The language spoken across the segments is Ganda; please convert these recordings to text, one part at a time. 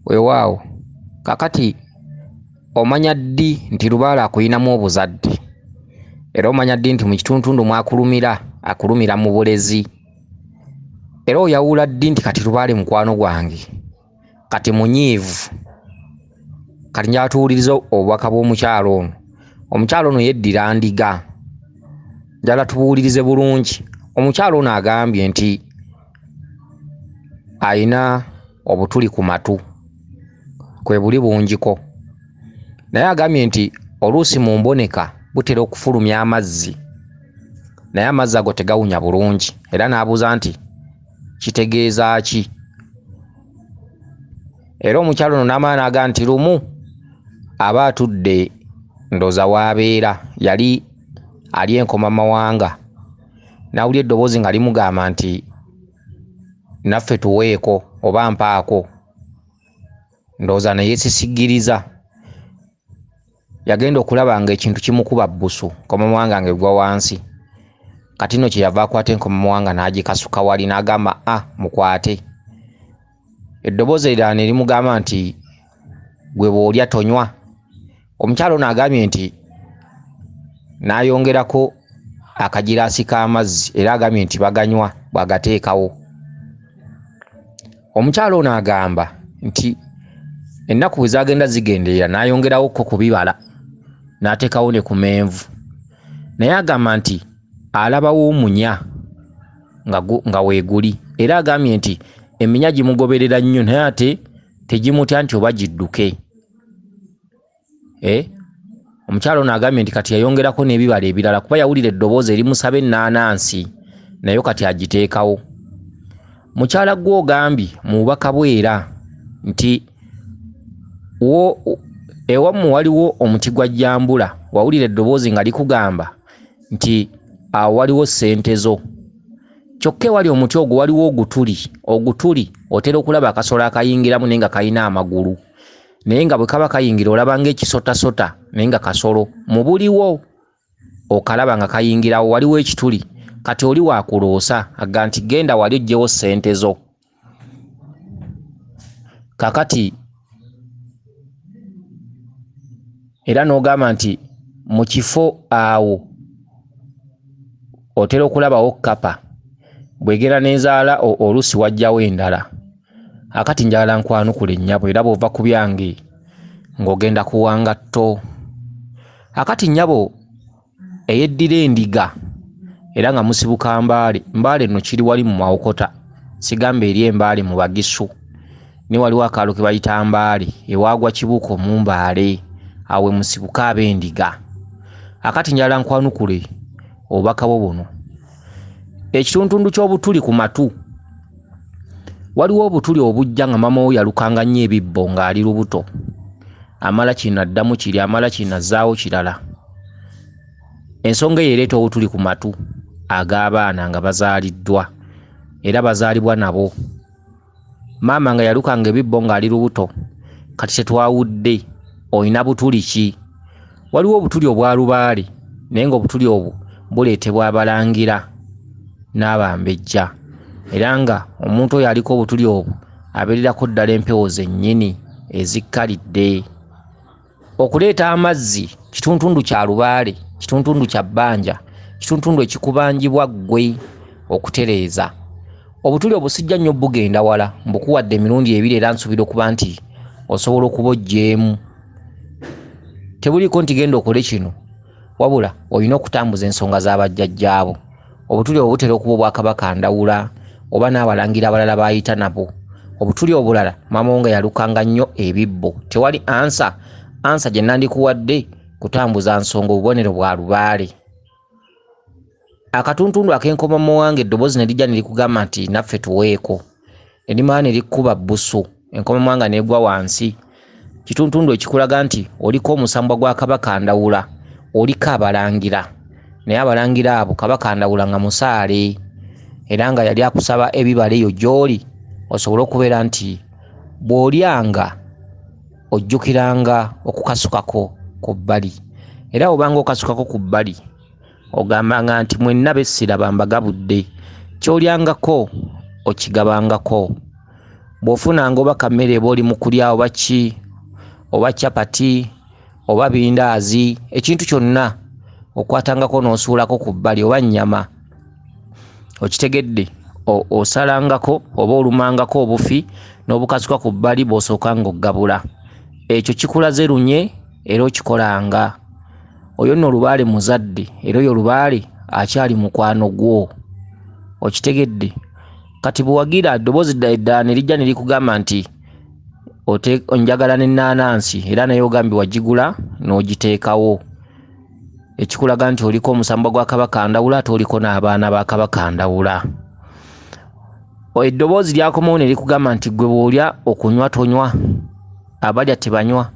Weewaawo, kakati omanya ddi nti lubaale akuyinamu obuzadde? Era omanya ddi nti mu kituntundu mwakulumira, akulumira mu bulezi? Era oyawula ddi nti kati lubaale mukwano gwange, kati munyiivu? Kati njagala tuwulirize obubaka bw'omukyalo ono. Omukyalo ono yeddira ndiga. Njagala tubuwulirize bulungi. Omukyalo ono agambye nti ayina obutuli ku matu, kwe buli bungiko. Naye agambye nti oluusi mu mboneka butera okufulumya amazzi, naye amazzi ago tegawunya bulungi. Era n'abuuza nti kitegeeza ki? Era omukyalo ono n'amala n'agamba nti lumu aba atudde ndowooza w'abeera, yali ali enkomamawanga, n'awulira eddoboozi nga limugamba nti naffe tuweeko oba mpaako. Ndowooza ne yeesisigiriza. Yagenda okulaba ng'ekintu kimukuba bbusu, nkomamawanga ng'egwa wansi. Kati nno kye yava akwata enkomamawanga n'agikasuka wali n'agamba a mukwate. Eddoboozi erirala ne limugamba nti gwe bw'olya tonywa. Omukyalo ono agambye nti n'ayongerako akagiraasi k'amazzi, era agambye nti baganywa bw'agateekawo. Omukyalo ono agamba nti ennaku bwe zaagenda zigenderera n'ayongerawo ko ku bibala, n'ateekawo ne ku menvu. Naye agamba nti alabawo omunya nga weeguli. Era agambye nti eminya gimugoberera nnyo naye ate tegimutya nti oba gidduke. Omukyalo ono agambye nti kati yayongerako n'ebibala ebirala kuba yawulira eddoboozi erimusaba ennaanansi, nayo kati agiteekawo. Mukyala gwe ogambye mu bubaka bwe era nti ewammwe waliwo omuti gwa jjambula, wawulira eddoboozi nga likugamba nti awo waliwo ssente zo. Kyokka ewali omuti ogwo waliwo ogutuli, otera okulaba akasolo akayingiramu naye nga kalina amagulu, naye nga bwe kaba kayingira olaba ng'ekisotasota naye nga kasolo. Mu buliwo okalaba nga kayingirawo, waliwo ekituli. Kati oli waakuloosa agamba nti genda wali oggyewo ssente zo. Kakati era n'ogamba nti mu kifo awo otera okulabawo kkapa bw'egenda n'ezaala oluusi wajjawo endala. Akati njagala nkwanukule nnyabo, era bw'ova ku byange ng'ogenda kuwanga tto. Akati nnyabo eyeddira endiga era nga musibuka Mbaale. Mbaale nno kiri wali mu Mawokota, sigamba eri Embaale mu Bagisu, ne waliwo akaalo ke bayita Mbaale ewaagwa Kibuuko mu Mbaale, awo we musibuka ab'endiga. Akati njagala nkwanukule obubaka bwo buno. Ekituntundu ky'obutuli ku matu, waliwo obutuli obujja nga maama wo yalukanga nnyo ebibbo ng'ali lubuto, amala kino addamu kiri, amala kino azzaawo kirala. Ensonga eyo ereeta obutuli ku matu ag'abaana nga bazaaliddwa, era bazaalibwa nabo. Maama nga yalukanga ebibbo ng'ali lubuto, kati tetwawudde olina butuli ki? Waliwo obutuli obwa lubaale, naye ng'obutuli obwo buleetebwa abalangira n'abambejja, era nga omuntu oyo aliko obutuli obwo abeererako ddala empewo zennyini ezikkalidde. Okuleeta amazzi kituntundu kya lubaale, kituntundu kya bbanja, kituntundu ekikubanjibwa ggwe okutereeza. Obutuli obusijja nnyo bugenda wala, mbukuwadde emirundi ebiri era nsuubira okuba nti osobola okuba oggyeemu. Tebuliiko nti genda okole kino, wabula olina okutambuza ensonga z'abajjajjaabo. Obutuli obwo butera okuba obwa Kabaka Ndawula oba n'abalangira abalala b'ayita nabo. Obutuli obulala maama wo nga yalukanga nnyo ebibbo. Tewali ansa gye nandikuwadde kutambuza nsonga, obubonero bwa lubaale. Akatuntundu ak'enkomamawanga eddoboozi ne lijja ne likugamba nti naffe tuweeko, ne limala ne likkuba bbusu, enkomamawanga n'egwa wansi. Kituntundu ekikulaga nti oliko omusambwa gwa Kabaka Ndawula, oliko abalangira, naye abalangira abo Kabaka Ndawula nga musaale, era nga yali akusaba ebibala eyo gy'oli osobole okubeera nti bw'olyanga ojjukiranga okukasukako ku bbali. Era bw'obanga okasukako ku bbali ogambanga nti mwenna bessiraba mbagabudde, ky'olyangako okigabangako. Bw'ofunanga oba kammere eba oli mu kulya oba ki, oba chapati, oba bindaazi, ekintu kyonna okwatangako n'osuulako ku bbali oba nnyama. Okitegedde? Osalangako oba olumangako obufi n'obukasuka ku bbali bw'osooka ng'oggabula. Ekyo kikulaze lunye era okikolanga. Oyo nno lubaale muzadde era oyo lubaale akyali mukwano gwo. Okitegedde? Kati bwe wagira eddoboozi eddala ne lijja ne likugamba nti njagala n'ennaanansi era naye ogambye wagigula n'ogiteekawo. Ekikulaga nti oliko omusambwa gwa Kabaka Ndawula ate oliko n'abaana ba Kabaka Ndawula. Eddoboozi lyakomawo ne likugamba nti ggwe bw'olya okunywa tonywa, abalya tebanywa,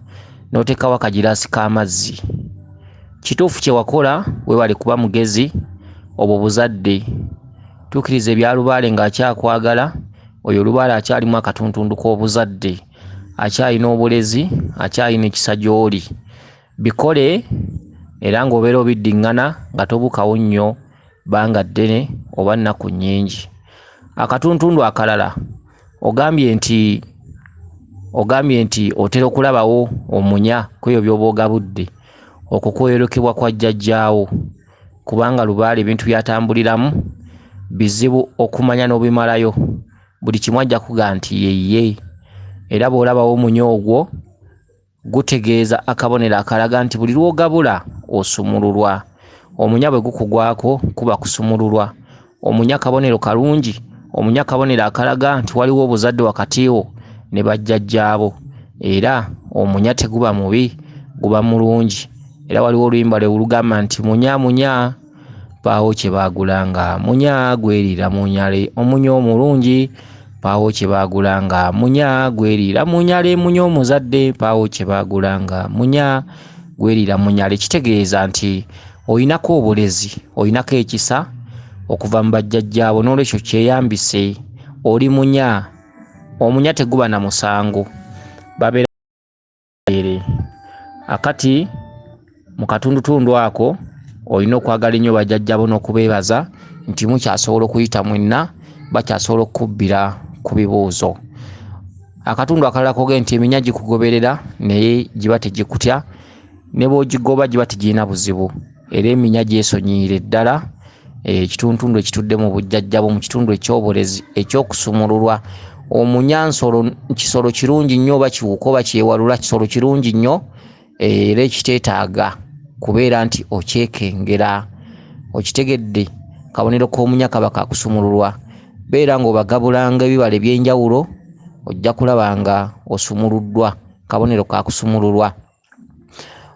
n'oteekawo akagiraasi k'amazzi. Kituufu kye wakola, weebale kuba mugezi, obwo buzadde. Tuukiriza ebya lubaale ng'akyakwagala, oyo lubaale akyalimu akatuntundu k'obuzadde, akyalina obulezi, akyalina ekisa gy'oli. Bikole era ng'obeera obiddiŋŋana nga tobuukawo nnyo bbanga ddene oba nnaku nnyingi. Akatuntundu akalala ogambye nti otera okulabawo omunya ku ebyo by'oba ogabudde. Okwo kweyolekebwa kwa jjajjaawo kubanga lubaale ebintu by'atambuliramu bizibu okumanya n'obimalayo. Buli kimu ajja kugamba nti ye ye. Era bw'olabawo omunya ogwo gutegeeza akabonero akalaga nti buli lw'ogabula osumululwa. Omunya bwe gukugwako kuba kusumululwa. Omunya kabonero kalungi, omunya kabonero akalaga nti waliwo obuzadde wakati wo ne bajjajjaabo. Era omunya teguba mubi, guba mulungi. Era waliwo oluyimba lwe lugamba nti munya munya mpaawo kye baagulanga, munya gweriira munyale, omunya omulungi mpaawo kye baagulanga, munya gweriira munyale, munya omuzadde mpaawo kye baagulanga, munya gweriira munyale. Kitegeeza nti oyinako obulezi, oyinako ekisa okuva mu bajjajjaabo, n'olwekyo kyeyambise. Oli munya, omunya teguba na musango. Babeera akati mu katundutundu ako olina okwagala ennyo bajjajjaabo n'okubeebaza nti mukyasobola okuyita mwenna, bakyasobola okukubbira ku bibuuzo. Akatundu akalala koogere nti eminya gikugoberera naye giba tegikutya, ne bw'ogigoba giba tegirina buzibu. Era eminya gyesonyiire ddala ekituntundu ekitudde mu bujjajjabo, mu kitundu eky'obulezi eky'okusumululwa. Omunya nsolo kisolo kirungi nnyo, oba kiwuka oba kyewalula, kisolo kirungi nnyo era ekiteetaaga kubeera nti okyekengera. Okitegedde? Kabonero k'omunya kaba kakusumululwa. Beera ng'obagabulanga ebibala eby'enjawulo, ojja kulaba nga osumuluddwa. Kabonero kakusumululwa.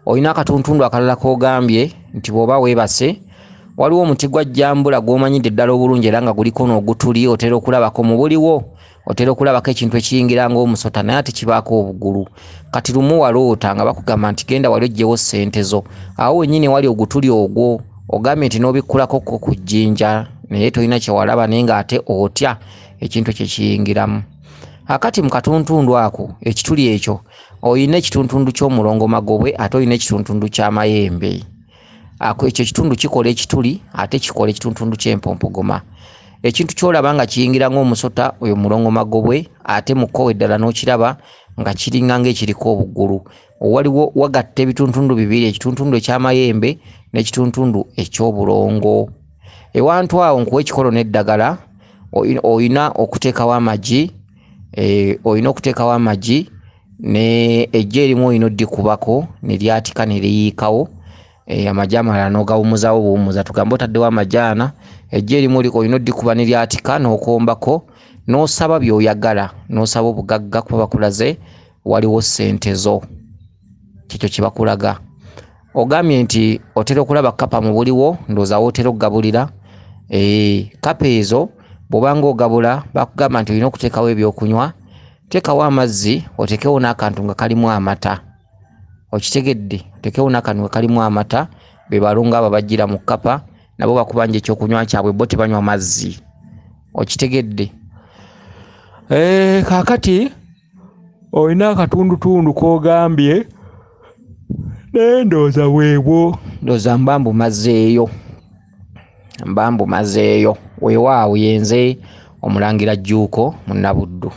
Olina akatuntundu akalala k'ogambye nti bw'oba weebase waliwo omuti gwa jjambula gw'omanyidde ddala obulungi era nga guliko n'ogutuli, otera okulabako mu buliwo, otera okulabako ekintu ekiyingira ng'omusota naye ate kibaako obugulu. Kati lumu waloota nga bakugamba nti genda wali oggyewo ssente zo, awo wennyini wali ogutuli ogwo ogambye nti n'obikkulako ko ku jjinja naye tolina kye walaba naye ng'ate otya ekintu ekyo ekiyingiramu. Akati mu katuntundu ako ekituli ekyo oyina ekituntundu ky'omulongo magobwe ate oyina ekituntundu ky'amayembe. Ako ekyo ekitundu kikola ekituli ate kikola ekituntundu ky'empompogoma. Ekintu ky'olaba nga kiyingira ng'omusota oyo mulongo magobwe ate mu kkowe eddala n'okiraba nga kiringa ng'ekiriko obugulu. Waliwo wagatta ebituntundu bibiri, ekituntundu eky'amayembe n'ekituntundu eky'obulongo. Ewantu awo nkuwa ekikolo n'eddagala, oyina okuteekawo amagi, oyina okuteekawo amagi ne ejja erimu olina oddikubako ne lyatika ne liyiikawo. Amagi amalala n'ogawummuzaawo buwummuza, tugambe otaddewo amagi ana, ejja erimu olina oddikuba ne lyatika n'okombako n'osaba by'oyagala, n'osaba obugagga kuba bakulaze waliwo ssente zo. Kikyo kye bakulaga. Ogambye nti otera okulaba kkapa mu buliwo, ndowooza w'otera okugabulira. Kkapa ezo bw'obanga ogabula bakugamba nti olina okuteekawo ebyokunywa, teekawo amazzi oteekewo n'akantu nga kalimu amata. Okitegedde? Oteekewo n'akantu nga kalimu amata, be balongo abo abajjira mu kkapa nabo bakubanja ekyokunywa kyabwe, bo tebanywa mazzi. Okitegedde? Kaakati olina akatundutundu k'ogambye naye ndowooza bwebwo, ndowooza mba mbumazeeyo, mba mbumazeeyo. Weewaawo ye nze Omulangira Jjuuko Munnabuddu.